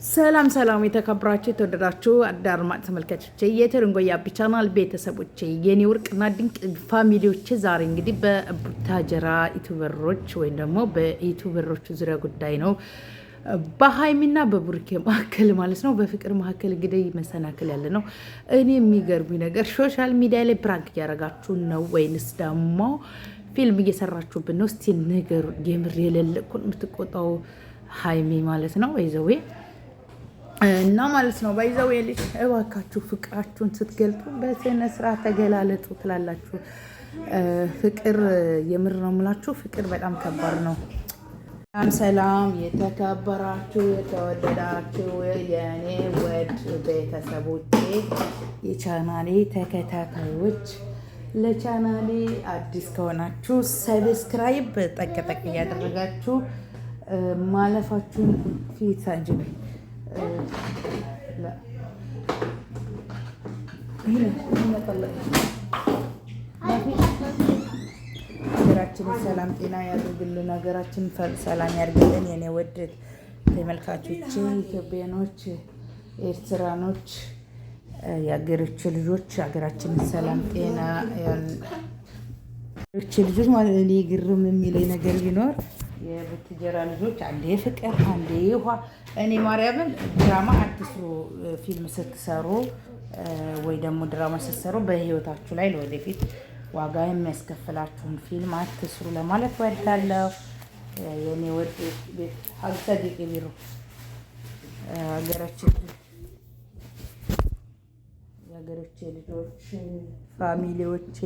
ሰላም ሰላም፣ የተከበራችሁ የተወደዳችሁ አድማጭ ተመልካቾቼ የትርንጎ ያቢ ቻናል ቤተሰቦቼ የኔ ወርቅና ድንቅ family ዎቼ፣ ዛሬ እንግዲህ በቡታጀራ YouTuber ኦች ወይም ደግሞ በ YouTuber ኦች ዙሪያ ጉዳይ ነው፣ በሀይሚና በቡርኬ መካከል ማለት ነው። በፍቅር መካከል እንግዲህ መሰናክል ያለ ነው። እኔ የሚገርሙኝ ነገር social media ላይ prank እያደረጋችሁ ነው ወይንስ ደግሞ ፊልም እየሰራችሁብን ነው? እስቲ ንገሩ። የምር የሌለ እኮ ነው የምትቆጣው ሀይሚ ማለት ነው by the way እና ማለት ነው by the way ልጅ እባካችሁ ፍቅራችሁን ስትገልጡ በስነ ስርዓት ተገላለጡ ትላላችሁ። ፍቅር የምር ነው የምላችሁ፣ ፍቅር በጣም ከባድ ነው። ሰላም ሰላም፣ የተከበራችሁ የተወደዳችሁ የእኔ ውድ ቤተሰቦቼ፣ የቻናሌ ተከታታዮች፣ ለቻናሌ አዲስ ከሆናችሁ subscribe ጠቅጠቅ እያደረጋችሁ ማለፋችሁን ፊት እንጂ لا هنا هنا طلع ما في። ሀገራችንን ሰላም ጤና ያድርግልን። ሀገራችንን ሰላም ያድርግልን። የኔ ውድ ተመልካቾች፣ ኢትዮጵያኖች፣ ኤርትራኖች፣ የሀገሮች ልጆች ሀገራችንን ሰላም ጤና ልጆች ማለት እኔ ግርም የሚለኝ ነገር ቢኖር የቡትጀራ ልጆች አንዴ ፍቅር አንዴ ውሃ። እኔ ማርያምን ድራማ አትስሩ። ፊልም ስትሰሩ ወይ ደግሞ ድራማ ስትሰሩ በህይወታችሁ ላይ ለወደፊት ዋጋ የሚያስከፍላችሁን ፊልም አትስሩ ለማለት ወዳለሁ። የኔ ውድ ቤት ሀግሰዲቅ ቢሮ ሀገራችን የሀገሮቼ ልጆች family ዎቼ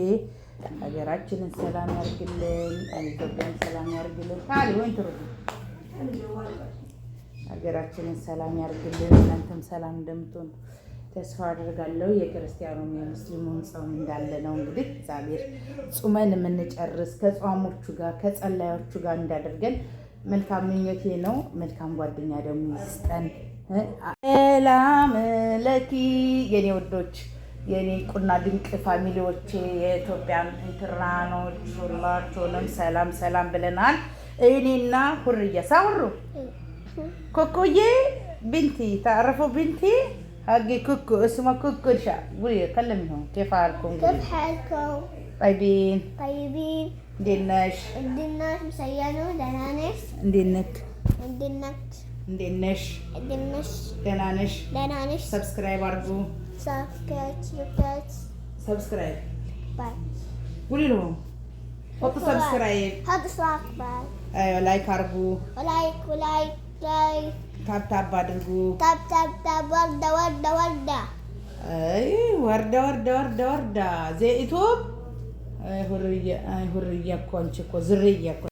ሀገራችንን ሰላም ያርግልን፣ ኢትዮጵያን ሰላም ያርግልን። ታሊ ወይን ትሩ ሀገራችንን ሰላም ያርግልን። እናንተም ሰላም እንደምትሆኑ ተስፋ አድርጋለሁ። የክርስቲያኑም የሙስሊሙን ጾም እንዳለ ነው። እንግዲህ እግዚአብሔር ጹመን የምንጨርስ ከጾሞቹ ጋር ከጸላዮቹ ጋር እንዳደርገን መልካም ምኞቴ ነው። መልካም ጓደኛ ደግሞ ይስጠን። ሰላም ለኪ የኔ ውዶች፣ የኔ ቁና ድንቅ family ዎቼ፣ የኢትዮጵያን ኢንትራኖች ሁላችሁንም ሰላም ሰላም ብለናል። እኔና ሁርያ ሳሁሩ ኮኮዬ بنتي تعرفوا بنتي حقي كوكو اسمها كوكو شا قولي كلميهم كيف حالكم؟ كيف حالكم؟ طيبين. طيبين. እንዴት ነሽ? እንዴት ነሽ? مسيانو ደህና ነሽ? እንዴት ነክ? እንዴት ነክ? እንዴት ነሽ? እንዴት ነሽ? ደህና ነሽ? ደህና ነሽ? Subscribe አድርጉ። Subscribe. Subscribe. Bye. قولي لهم حطوا subscribe. حطوا subscribe. ايوه like አድርጉ። Like, like, like. Tap tap አድርጉ። Tap, tap, tap. ወርዳ ወርዳ ወርዳ። አይ ወርዳ ወርዳ ወርዳ ወርዳ ዘይቱብ። አይ ሁርያ፣ አይ ሁርያ እኮ አንቺ እኮ ዝርያ እኮ።